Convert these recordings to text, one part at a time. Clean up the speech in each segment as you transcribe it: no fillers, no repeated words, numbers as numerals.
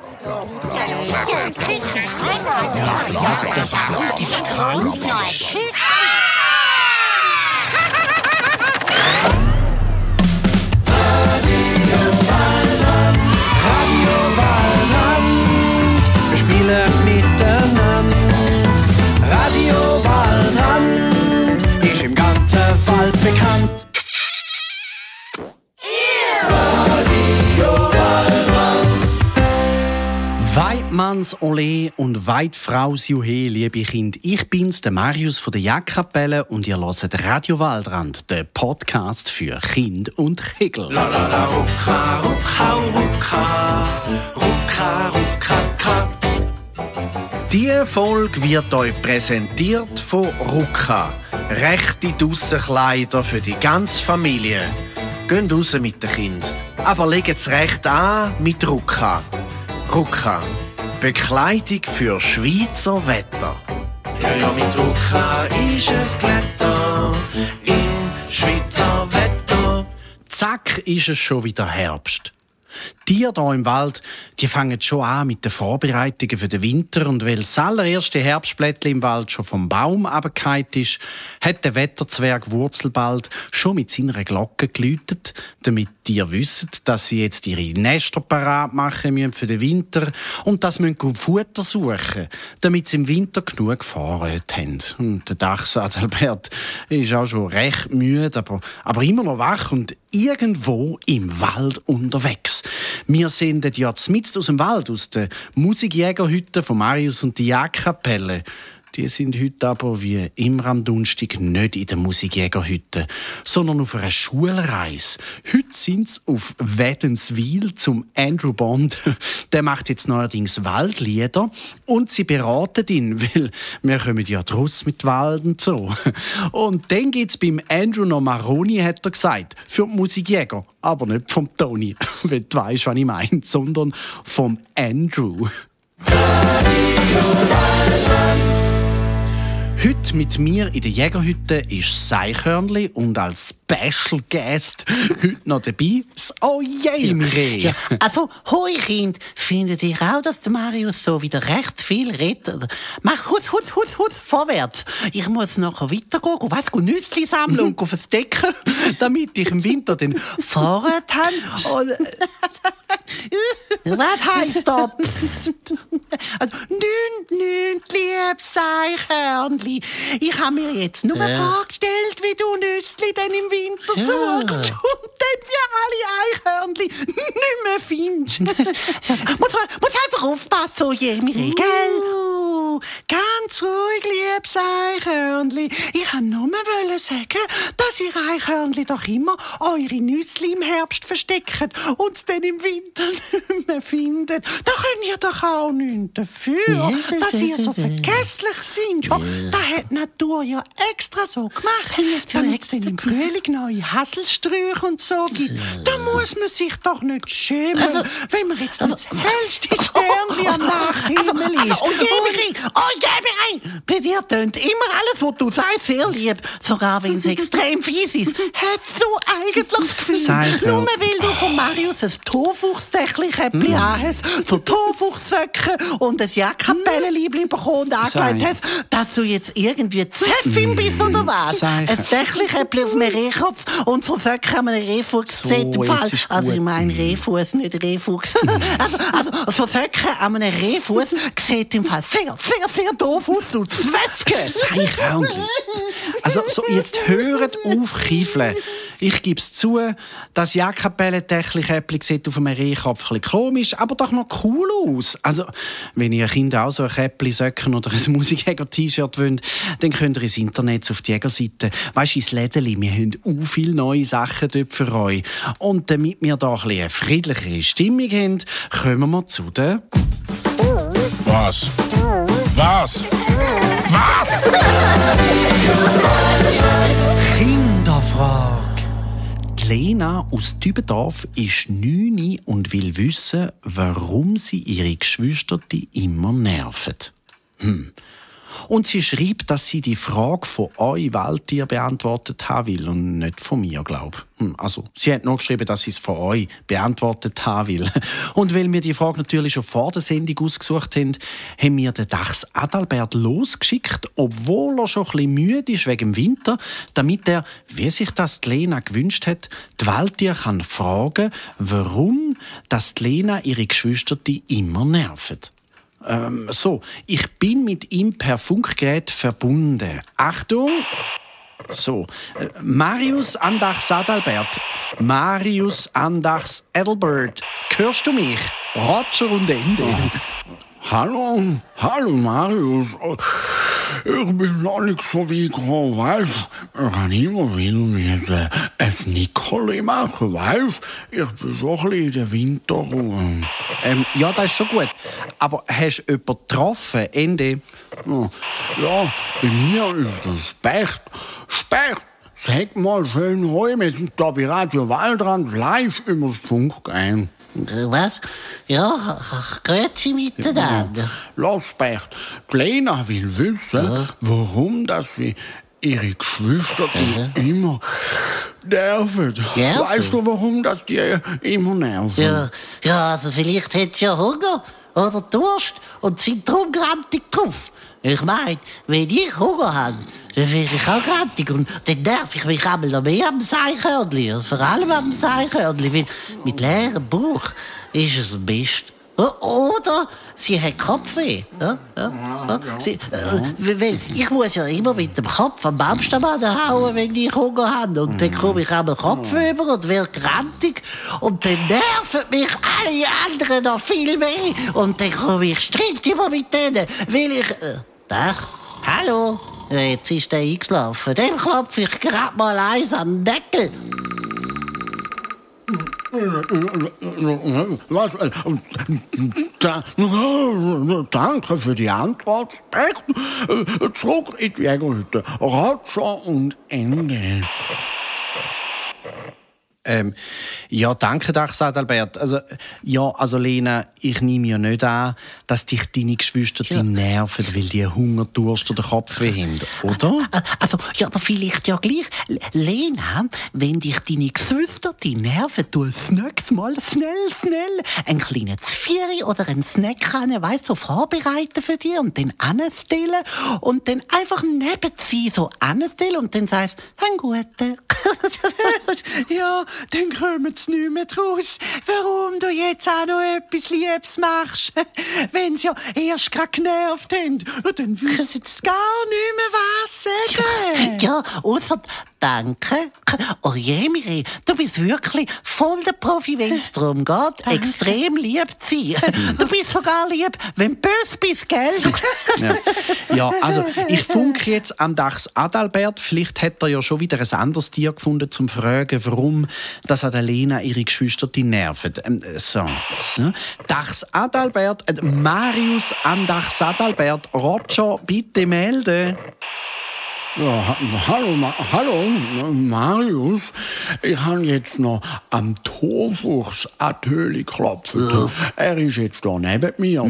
Wir spielen miteinander. Radio Waldrand ist im ganzen Wald bekannt. Weidmanns Ole und Weidfraus Juhe, liebe Kinder. Ich bin's, der Marius von der Jagdkapelle und ihr hört Radio Waldrand, den Podcast für Kind und Kegel. La la la, rucka, rucka, rucka, rucka, rucka, rucka. Die Folge wird euch präsentiert von Rucka. Rechte Dussenkleider für die ganze Familie. Geht raus mit den Kindern, aber legt's recht an mit Rucka. Rucka. Bekleidung für Schweizer Wetter. Ja, mit Rucka ist es Glätter im Schweizer Wetter. Zack, ist es schon wieder Herbst. Die hier im Wald, die fangen schon an mit den Vorbereitungen für den Winter. Und weil das allererste Herbstblättchen im Wald schon vom Baum runtergefallen ist, hat der Wetterzwerg Wurzelbald schon mit seiner Glocke geläutet, damit ihr wisst, dass sie jetzt ihre Nester parat machen müssen für den Winter und dass sie Futter suchen, damit sie im Winter genug Vorräte haben. Und der Dachs Adalbert ist auch schon recht müde, aber immer noch wach und irgendwo im Wald unterwegs. Wir senden ja mitten aus dem Wald, aus der Musikjägerhütte von Marius und die Jagdkapelle. Die sind heute aber wie immer am Donnerstag nicht in der Musikjägerhütte, sondern auf einer Schulreise. Heute sind sie auf Wädenswil zum Andrew Bond. Der macht jetzt neuerdings Waldlieder und sie beraten ihn, weil wir kommen ja draus mit Wald und so. Und dann gibt's beim Andrew noch Maroni, hat er gesagt, für die Musikjäger. Aber nicht vom Toni, wenn du weisst, was ich meine, sondern vom Andrew. Heute mit mir in der Jägerhütte ist Seichhörnli und als Special Guest heute noch dabei das Ojemire. Ja, also, hoi Kind, findet ihr auch, dass der Marius so wieder recht viel redet? Mach hus, vorwärts. Ich muss nachher weitergehen, Nüssli sammeln und verstecken, damit ich im Winter den Vorrat habe. Und, was heisst das? Also, nün, liebes Seichhörnli. Ich habe mir jetzt nur vorgestellt, wie du Nüssli dann im Winter suchst und dann wie alle Eichhörnli nicht mehr findest. muss einfach aufpassen, Ojemire, gell? Ganz ruhig, liebes Eichhörnli. Ich wollte nur sagen, dass ihr Eichhörnli doch immer eure Nüssli im Herbst versteckt und es dann im Winter nicht mehr findet. Da könnt ihr doch auch nichts dafür, dass ihr so vergesslich seid. Ja, das hat die Natur ja extra so gemacht, damit es dann im Frühling neue Haselsträuche und so gibt. Da muss man sich doch nicht schämen, wenn man jetzt das hellste Sternchen am Nachthimmel ist. Ojemire, bei dir tönt immer alles, was du sagst, sehr lieb. Sogar wenn es extrem fies ist. Hast du eigentlich das Gefühl, nur weil du von Marius ein Tofuchsdächli-Käppli hast, so Tofuchsöcken und ein Jagdkapellenliebling bekommen und angelegt hast, dass du jetzt irgendwie Zäffin bist oder was? Ein Dächli-Käppli auf einem Rehkopf und von Söcken an einem Rehfuchs sieht im Fall. Also ich meine Rehfuß, nicht Rehfuchs. also so Söcken an einem Rehfuß sieht im Fall sehr doof aus, du Zwetschge. Also so, jetzt hört auf kiffeln. Ich gebe es zu, das Jagdkapellentächli-Käppli sieht auf einem Rehkopf ein bisschen komisch, aber doch noch cool aus. Also, wenn ihr Kinder auch so ein Käppli, Söcken oder ein Musikjäger-T-Shirt wollt, dann könnt ihr ins Internet auf die Jägerseite, weisst du, ins Lädeli, wir haben auch viele neue Sachen dort für euch. Und damit wir da ein bisschen eine friedlichere Stimmung haben, kommen wir zu den... Was? Kinderfrage. Die Lena aus Dübendorf ist 9 und will wissen, warum sie ihre Geschwister immer nerven. Und sie schreibt, dass sie die Frage von euch Waldtier beantwortet haben will und nicht von mir, glaube ich. Also, sie hat nur geschrieben, dass sie es von euch beantwortet haben will. Und weil wir die Frage natürlich schon vor der Sendung ausgesucht haben, haben wir den Dachs Adalbert losgeschickt, obwohl er schon ein bisschen müde ist wegen dem Winter, damit er, wie sich das die Lena gewünscht hat, die Waldtier kann fragen, warum dass die Lena ihre Geschwister immer nervt. So, ich bin mit ihm per Funkgerät verbunden. Achtung! So, Marius Andachs Adalbert. Marius Andachs Adalbert. Hörst du mich? Roger und Ende. Hallo Marius. Ich bin noch nicht so wie Grau Weiß. Ich kann immer wieder mit ein Nickerli machen, weißt? Ich bin so ein bisschen in der Winterruhe. Ja, das ist schon gut. Aber hast du jemanden getroffen, Ende? Ja, bei mir ist das Specht. Specht, sag mal schön heu, wir sind da bei Radio Waldrand live übers Funk ein. Was? Ja, grüezi miteinander. Lass Specht, die Lena will wissen, warum dass sie ihre Geschwister die immer nerven. Weißt du, warum dass die immer nerven? Ja, also vielleicht hat sie ja Hunger oder Durst und sind darum grantig drauf. Ich meine, wenn ich Hunger habe, dann wäre ich auch grantig und dann nerv ich mich einmal noch mehr am Seichhörnli. Vor allem am Seichhörnli, weil mit leerem Bauch ist es am besten. Oder sie hat Kopfweh. Ich muss ja immer mit dem Kopf am Baumstamm hauen, wenn ich Hunger habe. Und dann komme ich einmal Kopf über und werde grantig. Und dann nerven mich alle anderen noch viel mehr. Und dann komme ich Streit immer mit denen, weil ich... hallo? Jetzt ist der eingeschlafen. Dem klopfe ich gerade mal eins an den Deckel. Was? Danke für die Antwort. Zurück in die Jägerhütte. Roger und Ende. Ja, danke, Dachs Adalbert. Also Lena, ich nehme ja nicht an, dass dich deine Geschwister die nerven, weil die Hunger, Durst oder Kopfweh haben, oder? Also, ja, aber vielleicht ja gleich. Lena, wenn dich deine Geschwister die nerven, du das nächste Mal schnell einen kleinen Zvieri oder einen Snack so vorbereiten für dich und den anstellen und dann einfach neben sie so anstellen und dann sagst du, ein guter. Ja, dann kommen sie nicht mehr draus, warum du jetzt auch noch etwas Liebes machst. Wenn sie ja erst gerade genervt haben, dann wissen sie gar nicht mehr, was sagen. Ja, ausser danke. Oh je, Mireille, du bist wirklich voll der Profi, wenn es darum geht, extrem lieb zu sein. Du bist sogar lieb, wenn du böse bist, gell? Ja, also ich funke jetzt am Dachs Adalbert. Vielleicht hat er ja schon wieder ein anderes Tier gefunden, zum fragen, warum das an der Lena ihre Geschwister die nerven. So. Dachs Adalbert, Marius an Dachs Adalbert. Roger, bitte melden. Ja, hallo Marius. Ich habe jetzt noch am Torfuchs-Atelier geklopft. Ja. Er ist jetzt da neben mir.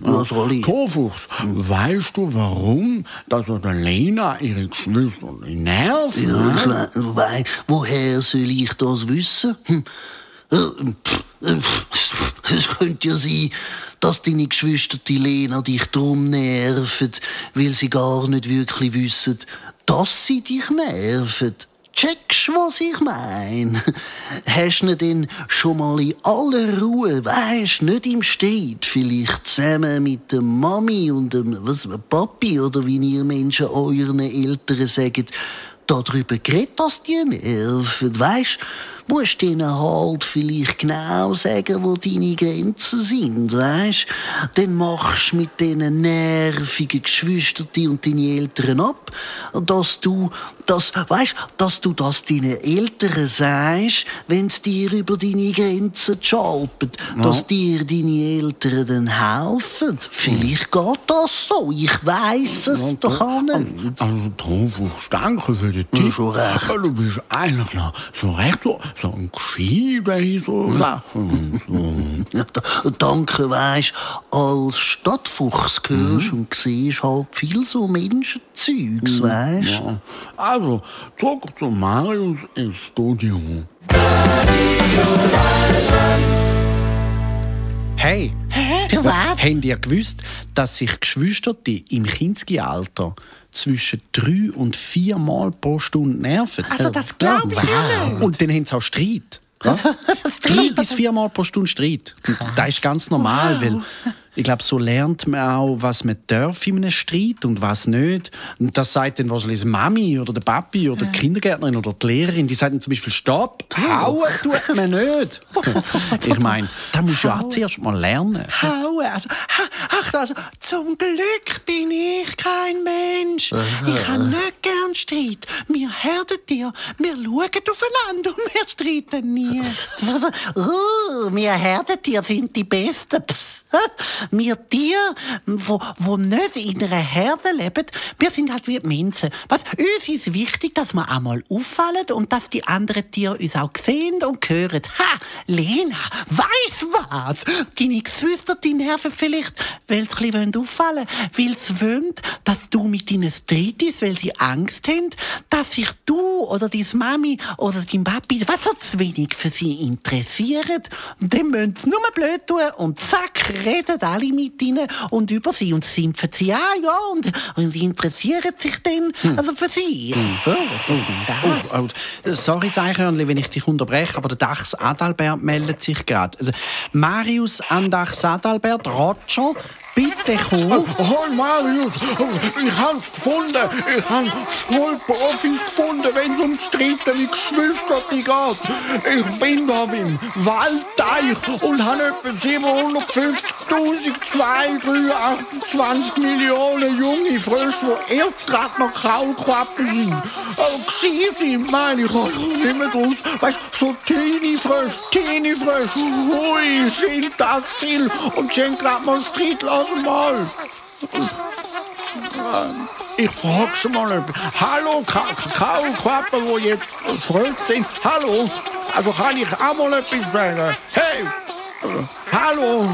Was soll ich? Torfuchs, weißt du, warum dass der Lena ihre Geschwister nervt? Ja, woher soll ich das wissen? Es könnte ja sein, dass deine Geschwister, die Lena, dich darum nerven, weil sie gar nicht wirklich wissen, dass sie dich nerven. Checkst, was ich meine? Hast du denn schon mal in aller Ruhe, weisst, nicht im Streit, vielleicht zusammen mit der Mami und dem Papi oder wie ihr Menschen euren Eltern sagt, darüber geredet, dass die nerven, weisst? Musst denen halt vielleicht genau sagen, wo deine Grenzen sind, weisst? Dann machst du mit diesen nervigen Geschwistern und deine Eltern ab, dass du das deinen Eltern sagst, wenn sie dir über deine Grenzen schalpen, dass dir deine Eltern dann helfen. Vielleicht geht das so, ich weiss es doch auch nicht. Also, Torfuchs, danke für den Tipp. Schon recht. Du bist eigentlich noch so recht so entschieden in so Sachen. Ja, danke, weisst, als Stadtfuchs hörst und siehst halt viel so Menschenzeugs, weisst. Ja. Also, zurück zu Marius ins Studio. Hey, Ja, was? habt ihr gewusst, dass sich Geschwisterte im Kindesalter zwischen 3 und 4 Mal pro Stunde nerven? Also, das glaub ich ja nicht. Und dann haben sie auch Streit. Also, 3 bis 4 Mal pro Stunde Streit. Und das ist ganz normal, weil ich glaube, so lernt man auch, was man darf in einem Streit und was nicht. Und das sagt dann wahrscheinlich die Mami oder der Papi oder die Kindergärtnerin oder die Lehrerin. Die sagt dann zum Beispiel, stopp, hauen tut man nicht. Ich meine, da musst du ja auch zuerst mal lernen. Hauen, also, zum Glück bin ich kein Mensch. Ich habe nicht gern Streit. Wir Herdentiere, wir schauen aufeinander und wir streiten nie. Wir Herdentiere sind die Besten. Wir Tiere, die nicht in einer Herde leben, wir sind halt wie die Menschen. Uns ist wichtig, dass wir einmal auffallen und dass die anderen Tiere uns auch sehen und hören. Ha, Lena, weiss was? Deine Geschwister, die nerven vielleicht, weil sie ein bisschen auffallen wollen, weil sie wollen, dass du mit ihnen streitest, weil sie Angst haben, dass sich du oder deine Mami oder dein Papi so zu wenig für sie interessieren. Und dann müssen sie nur blöd tun und zack, reden alle mit ihnen und über sie und schimpfen sie an, ja, und sie interessieren sich dann also für sie. Oh, was ist denn das? Sorry, Eichhörnli, wenn ich dich unterbreche, aber der Dachs Adalbert meldet sich gerade. Also, Marius Andachs Adalbert, Roger, bitte komm. Hoi Marius, ich hab's gefunden. Ich hab voll Profis gefunden, wenn es um Streiten mit Geschwistern geht. Ich bin da beim Waldteich und habe etwa 750.228 Millionen junge Frösche, die erst gerade noch Kaulquappen sind. Gewesen sind, meine ich, nicht mehr draus. Weißt du, so Teenie-Frösche. Hui, sind das viel. Und sie haben gerade mal Streit lassen. Mal. Ich frage schon mal etwas. Hallo, Kaulquappen, die jetzt verrückt sind. Hallo, also kann ich auch mal etwas sagen? Hey, hallo,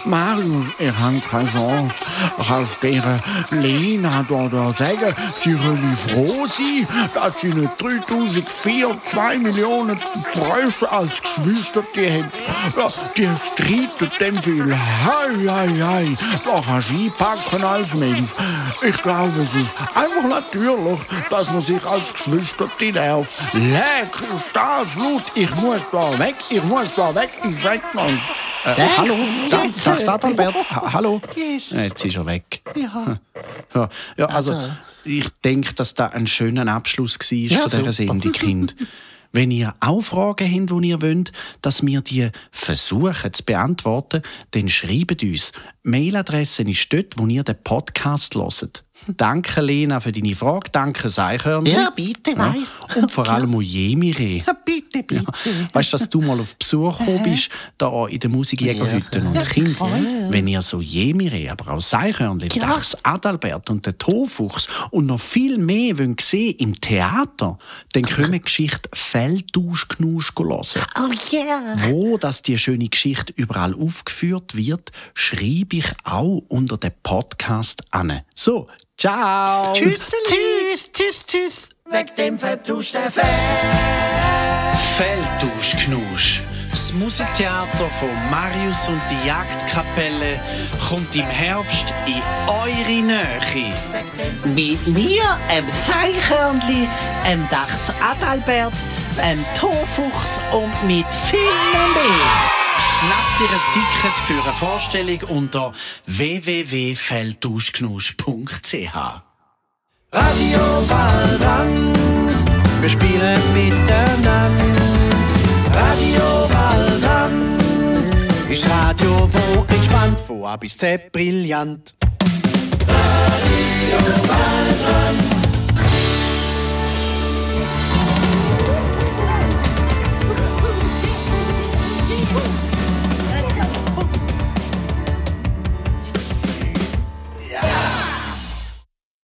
Marius, ich habe keine Chance. Ich kann der Lena da sagen, sie soll froh sein, dass sie nicht 3.402 Millionen Frösche als Geschwister haben. Ja, die streiten dann viel. Hei. Da kannst du einpacken als Mensch. Ich glaube, es ist einfach natürlich, dass man sich als Geschwister nervt. Leck, das laut. Ich muss da weg. Ich sag mal. Hallo, das Adalbert. Hallo. Yes. Jetzt ist er weg. Ja. Ja, also ich denke, dass das ein schöner Abschluss war von dieser Sendung, Kind. Wenn ihr auch Fragen habt, die ihr wollt, dass wir die versuchen zu beantworten, dann schreibt uns. Die Mailadresse ist dort, wo ihr den Podcast hört. Danke, Lena, für deine Frage. Danke, Eichhörnchen. Ja, bitte, weiss. Und vor allem Mujemire. Ja, bitte. Ja. Weißt du, dass du mal auf Besuch gekommen bist, da in der Musikjägerhütte und Kind, wenn ihr so Jemire, aber auch Eichhörnchen, Dachs Adalbert und der Tofuchs und noch viel mehr wollt sehen im Theater, dann können wir die Geschichte Feldtauschknusch hören. Oh yeah. Wo dass die schöne Geschichte überall aufgeführt wird, schreibe ich auch unter den Podcast an. So, ciao! Tschüss. Weg dem vertauschten Feldtauschknusch. Das Musiktheater von Marius und die Jagdkapelle kommt im Herbst in eure Nähe. Mit mir, Seichhörnli, Dachs Adalbert, Tofuchs und mit viel mehr. Schnappt ihr ein Ticket für eine Vorstellung unter www.feldtauschknusch.ch. Radio Waldrand, wir spielen miteinander. Radio Waldrand ist Radio, wo entspannt, von A bis Z brillant. Radio Waldrand.